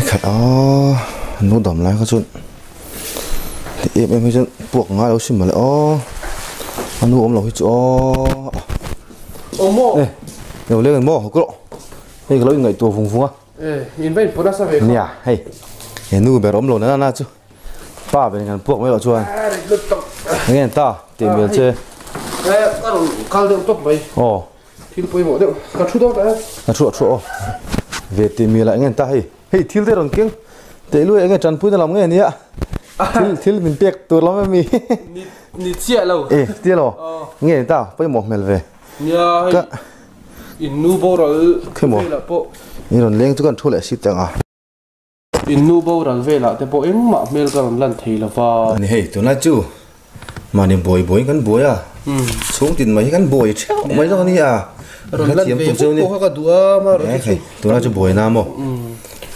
Khat a nu dam lai kha chuan ti em em hi chuan puak ngai lo sin mawle aw a nu awm lo hi chu aw awm e lo leng maw haw rawh hei ka lo inngaihtuah vung vung a e in va inpawh nasa ve kha nia hei he nu ber awm lo nana na chu pa ber in kan puak mai loh chuan enge an ta tih hmel che e ka rawn kal deuh tawp mai aw Thil pawimawh deuh ka thu dawn ta e. A thu a thu aw. Ve ti mi lah enge ta hei. Hei thil te rawn keng teh luai enge tanpui na lam nge nia. Thil thil min pek tur lam emi. Ni ni chiah lo. E tia lo. Nge ta pawimawh hmel ve. Nia hei in nu boral velah pawh. Ni rawn leng chu kan thu leh si tang a. In nu boral velah te pawh engmah hmel ka rawn lan thei lo va. Ani hei tunlai chu mahni buai buaiin kan buai a, chhung tin mai hi kan buai theuh mai zawk a ni a. Rawn lan ve vuk pawh kha ka duh a, mah rawn hei tunlai chu buai na maw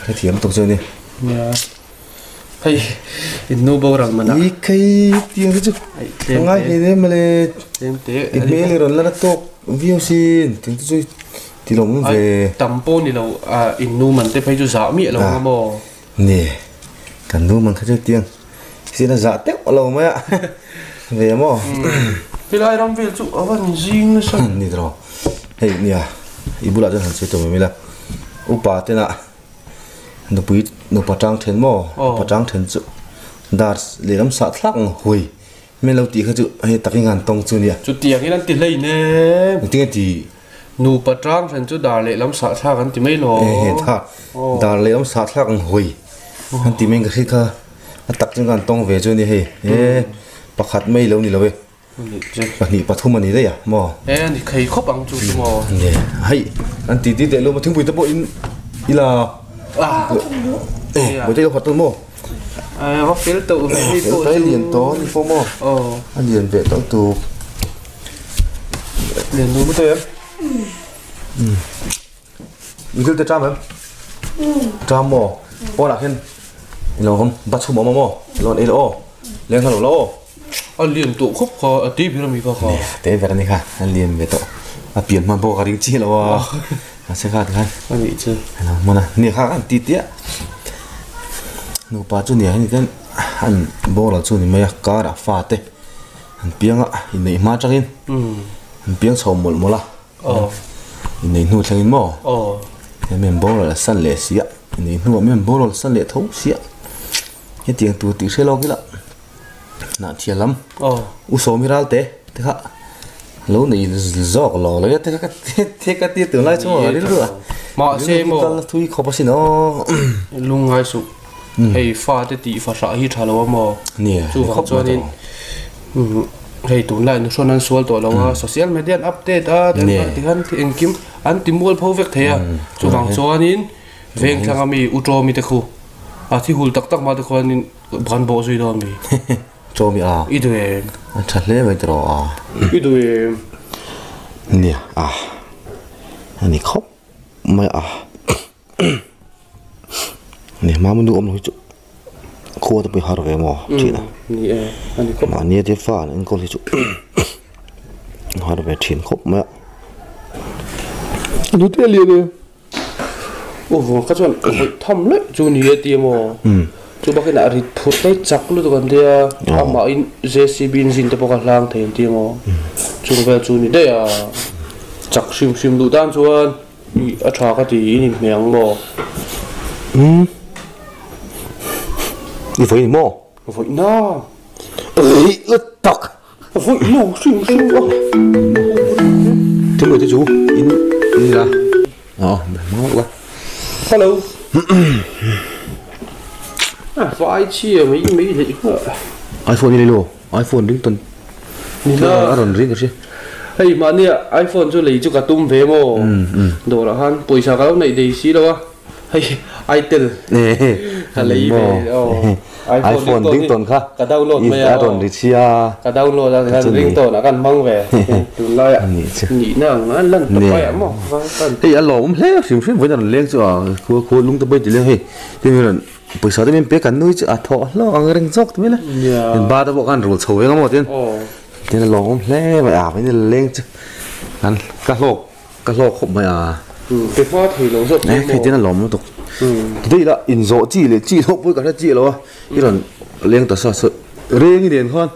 hrethiam tuk chu ni. Nia hei in nu boral man a. I khei tiang te chu ka ngai hle hle mawle. I hmel i rawn lan a tawk viau sin tiang te chu. Ti lo awm ve. Tam pawh ni lo, in nu man te phei chu zah miah lo ang a maw? Ni, kan nu man kha chu tiang sin a zah teuh lo mai a, ve a maw? Helai ram vel chu a va ni zing nasa. Ni tawh, hei nia, i bulah chuan han sawi tawh mai ila, upa tena nupui nupa tang then maw? Nupa tang then chu dar lehlam sah thlak ang hui, min lo tih kha chu hei takin han tawng chu nia. Chutiangin an ti hleinem. Engtin nge ti? Nupa tang hran chu dar lehlam sahthlak an ti mai lo. He tha dar lehlam sahthlak ang hawi an ti mai ka hria kha a tak chu kan tawng ve chu a ni hei e pakhat mai lo ni lo e pahnih pathum a ni daih a maw. E a ni khei khawp ang chu chu maw. Nge hei an ti ti teh lo maw thingpui te pawh in ila e bawi te lo khat maw. A va fel tawh ve hei pawh chu. Lian tawh a ni pawh maw. A lian ve tawh tuk. Lian nu maw em? Um. Thil te ṭam em? Ṭam maw? Pawnah khian i lo awm bachhum awm a maw? I lo ei lo aw. Leng hla lo la aw. A lian tawh khawp kha a te ber a mi kha kha. Te ber a ni kha a lian ve tawh. A pian hman pawh ka ring chiah lo a. Mahse kha tikhan. A nih chu. A lo hman a. Nia kha kan ti tia. Nupa chu nia hei ten an boral chu ni mai a car ah fa te. An piang a, inneih hma atangin an piang chho mawlh mawlh a, inneih hnu thlengin maw he mi an boral a san leh si a, inneih hnuah mi an boral a san leh tho si a, hetiang tur tih hre lawk ila hnah thial lam u sawmi ral te te kha lo nei zawk lo lo te kha te ka tir tunlai chu maw rilru a mahse maw kal thui khawp asin aw lungngai suh. Hei fate tih fahrah hi tha lo a maw? Nia, Chuvang chuanin Hei tunlai nu hrawn an sual tawh lo a, social media an update a, tikhan engkim an ti mual pho vek thei a. Chuvang chuanin veng thlanga mi u Ṭawmi te khu a thi hul tak tak mah te khuanin kan bawh zui dawn mi. Ṭawmi a. I duh em? A ṭha hle mai tiraw a. I duh em? Nia a. A ni khawp mai a. Ni hma nu awm lo hi chu khua te pawh har ve maw thin a ni e ani khawp mahni te fa an enkawl hi chu har ve thin khawp mai a nu te lian e u vawng kha chuan hawi tham leh chu ni e tia maw chu bakin a rit phurh daih chak lutuk an tia amahin J_C_B engine te pawh kha hlang thei an tia maw chung vel chu ni daih a chak hrim hrim duh tan chuan. Ih a tha ka ti in inhmeh ang maw? Umm i vawi ni maw? Vawi na! Eih la tak! Vawi lo hrim hrim a! Thil te chu in in la aw hmang la. Hello! A vai chhia mai mai leh nghah. iPhone i nei lo? iPhone ringtone Ni la. A rawn ring ka hria. Hei mahnia iPhone chu lei chu ka tum ve maw? Dawrah khan pawisa ka lo neih dei si lo a, hei Itel ka lei ve aw. iPhone ringtone kha ka download mai a a rawn ri chhia. Ka download a tikhan ringtone ah khan hmang ve tunlai ah nihna ang an lan tawp mai ah maw. Hei a lawmawm hle hrim hrim vawiin a rawn leng chu a khua lung te pawh i ti leng hei tin rawn Pawisa te min pek an nui chu a thawh hlawk ang reng zawk mai la. In ba te pawh khan rul chho eng a maw tin. Tin a lawngawm hle mai a in leng chu an ka hlawk ka hlawk khawp mai a. Pe hma thei lo zawk chu maw. Hei tin a lawm lutuk. Daih la in zawh chi leh chi loh pawh ka hre chi lo a. I rawn leng ta sa sa reng i nen khan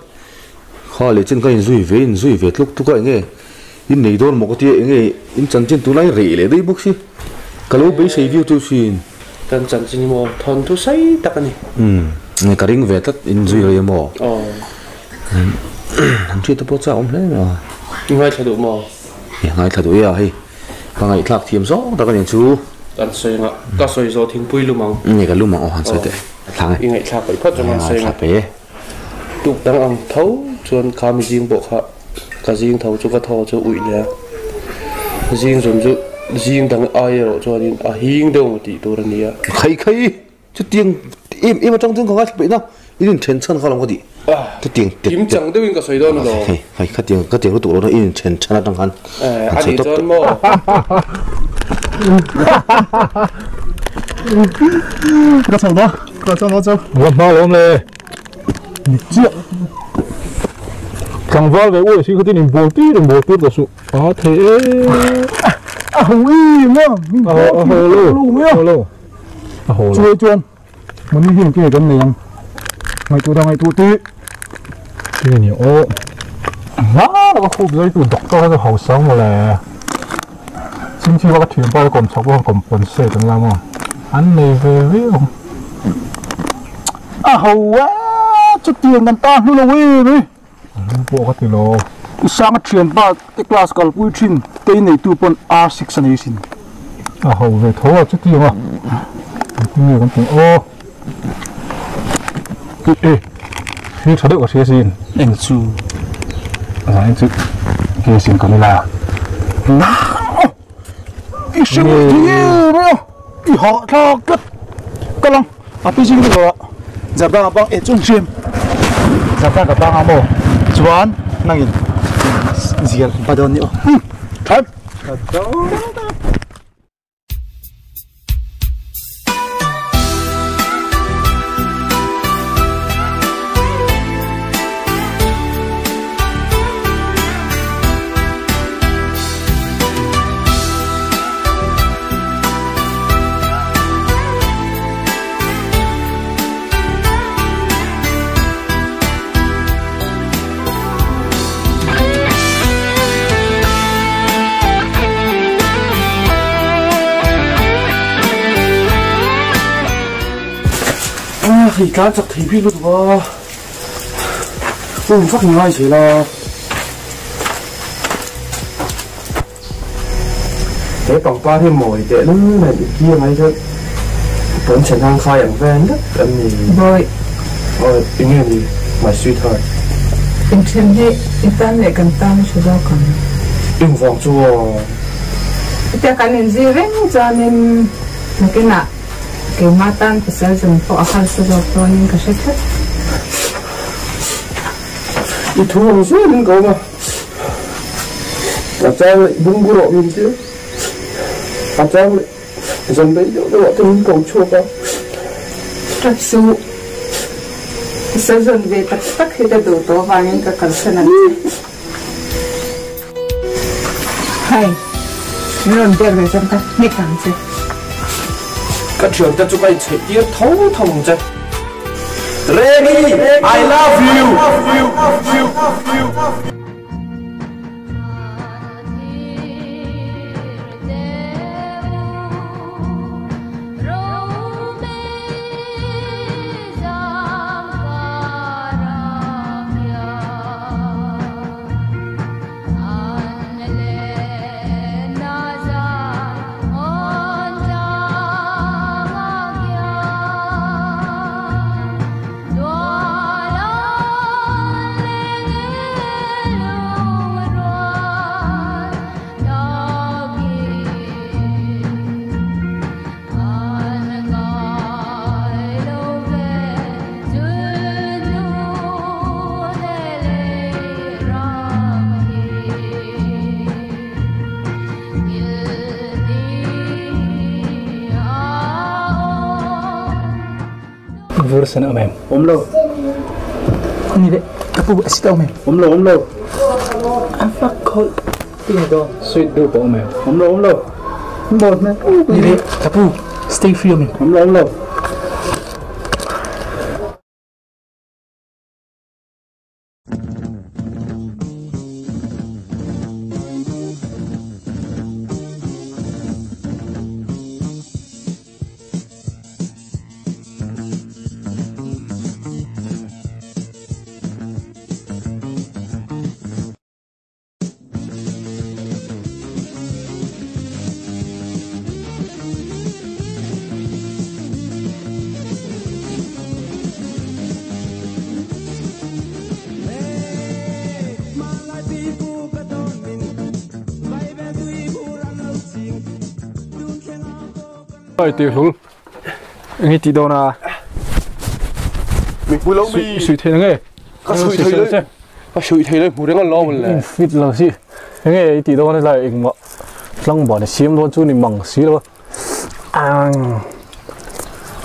kha leh chin kha in zui ve in zui ve tluk tluk a enge in nei dawn maw ka tia enge in chanchin tunlai reh leh daih bawk si. Ka lo beisei viau chu sin. Kan chanchin hi maw thawnthu sei tak a ni. Umm ka ring ve tlat in zui rei maw. Aw. An hriat te pawh chak awm hle mai a. I ngaithla duh maw? I ngaithla duh e a hei ka ngaihthlak thiam zawng tak a ni chu. Kan sawi anga ka sawi zawh thingpui lum ang. Nge ka lum ang aw han sawi teh thlang e. I ngaihthlak peih phawt zawng an sawi anga. Ngaithla peih e. Tuk dang ang tho chuan kha mi zing pawh kha ka zing tho chu ka thaw chu uih leh a, zing zun chu zing dang ai erawh chuanin a hing deuh maw tih tur a ni a. Khai khai, chutiang em em atang chuan ka ngaithla peih na, in inthen chhan kha lo ka tih, chutiang tet tet. Kim chang deuhin ka sawi dawn alawm. Hei hei khatiang khatiang lutuk lo na in inthen chhan atang khan han sawi tawp teh. Ka chho dawn, ka chho dawn chu. La hma lo awm le. Ni chiah. Tlangval ve uai si khatin in bawl tir in bawl tir tawh suh. A thei e. A ho i maw min bawl tir tawh lo mai a. A ho lo. A ho lo. Chuai chuan mani hian ke kan nei ang. Ngaihtuah dah ngaihtuah tih. Ke ni aw. Na laka khup zai tu doctor a chu hausa maw le. Chingchi bak a thianpa te kawm chhak pawh compensate an la maw. An nei ve viau. A ho e, chutiang kan ta hnu lo em i. Hnu pawh ka ti lo. I sanga thianpa te class kalpui thin tei neitu pawn R6 a nei sin. A ho ve tho a chutiang a. Engtin nge kan tih aw. E, thil tha deuh ka hria sin. Eng chu? Zan chu ke sin kan ila. Na! I hre ngei em a, i hah thlak tlat. Ka lang. A pi zing ringawt a, Zarda bang eh chuan hriam Zarda ka bang a maw chuan nangin zial ba dawn ni aw thaim. Hei tlan chak thei bik lutuk a, um vak ngai zel a. He pangpar hi mawi teh lul nen i ki angai deuh pawn chhe hlang khai ang vel vek an ni. Bawi. Awi eng nge ni my sweetheart. Inthen hi i tan leh kan tan a tha zawk ang. Engvang chu aw? Hetia kan inzui reng chuanin nakinah keimah tan pasal zawng pawh a harsa zawk dawnin ka hre tlat. I thu ang zelin ka awm a, a chang leh bungbu rawh min tir, a chang leh zan rei deuh deuhah te min ko chhuak a. Tap suh, pasal zawn ve tak tak hi ka duh tawh avangin ka kalsan ang che. Hai, min rawn biak leh chuan ka hnek ang che. Ka thiante chu ka inchheih tir tho tho ang che. Remi, I love you! Version awm em? Awm lo. Ni le, ka pu acid awm em? Awm lo, awm lo. A fak khawlh ti ni dawn. Sweet deuh pawh awm em? Awm lo, awm lo. Ni le, ka pu stay free awm em? Awm lo, awm lo. Ai ti hlul ngi ti dona Mi pui lo mi. Sui thei nge Ka sui thei le. Ka sui thei le hmu reng an lo le. Fit lo si nge i ti dona lai engma tlang ba ni siam don chu ni mang si lo ang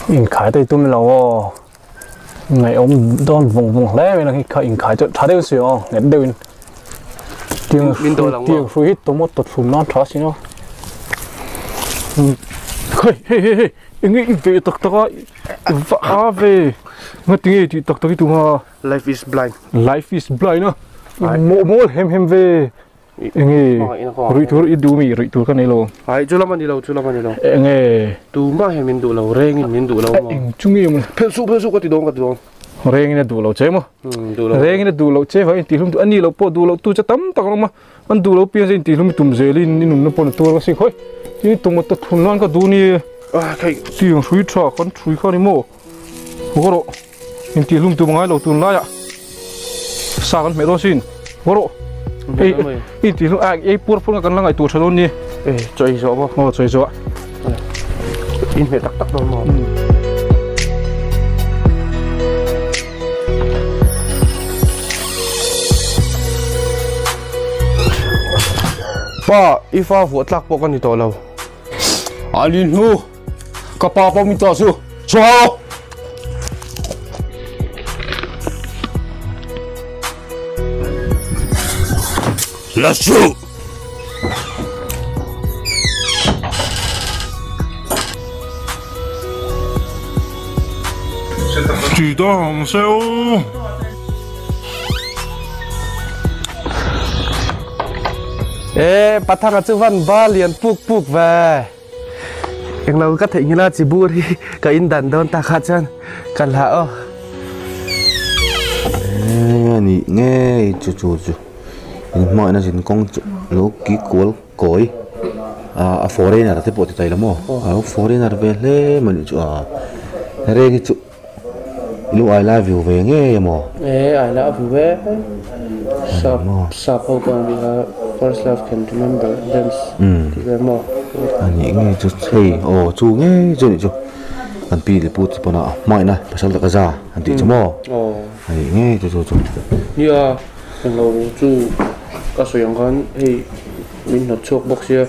in khai te tum lo o ngày ông đón vùng vùng lẽ mình là khi in khai cho thà đều sửa ông nét đều in tiếng tiếng phu hít tôi mất tụt phun non thó xin nó hey hey hey hey nghĩ về tộc tộc vạ về nghe tiếng thì tộc tộc tụi mà life is blind life is blind á mộ mộ hem hem về nghe rủi thua ít đủ mì rủi thua cái này luôn ai chú làm anh đi lâu chú làm anh đi lâu nghe tụ mà hem mình đủ lâu reng mình đủ lâu mà chúng em phê su cái gì đó reng này đủ lâu chế mà reng này đủ lâu chế phải thì không anh đi lâu po đủ lâu tu cho tắm tao mà anh đủ lâu pian gì thì không tụm dễ lên nên nó pon tu cái gì thôi thì tụm một thùng non cái đủ nè tiền suy trò con suy con đi mua có độ nhưng tiền lung tụm ngay lâu tụm lại ạ sao con mẹ đó xin có độ ê ê tiền lung ai ê pur pur cái này tụt sao nè ê chơi rõ không ờ chơi rõ in mẹ tắc tắc đâu mà pa ifa vua tlak pawh ka ni tawh lo alin hu ka pa pawh mi ta chu chau Let's shoot. 주동세요. Ê, bắt thằng ở văn ba liền puk puk về. Em lâu các thầy như là chỉ bùa đi, cả in đàn đón ta khát chân, cần là ô. Nè, nghe chú chú chú, mọi nó chỉ con lỗ ký cuốn cối, à foreigner thì bộ thì tay lắm ô, à foreigner về lê mà chú à, rê cái chú, Ilo I love you ve ngei emaw? E, I love you ve. Sap, sap ho pawh an bih a, first love can remember dance tih ve maw? A nih ngei chu hei aw chu ngei chu a nih chu. Kan pi leh pu te pawn a hmangaihna pasal taka za an tih chu maw? A nih ngei chu chu chu. Nia, englo chu ka sawi ang khan hei min hnawt chhuak bawk sia.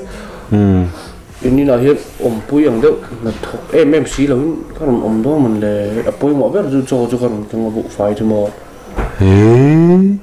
In inah hian awmpui ang deuh hnathawk em em si loin ka rawn awm dawn mawn le, a pawimawh ber chu chaw chu ka rawn keng a buhfai chu maw. Hee.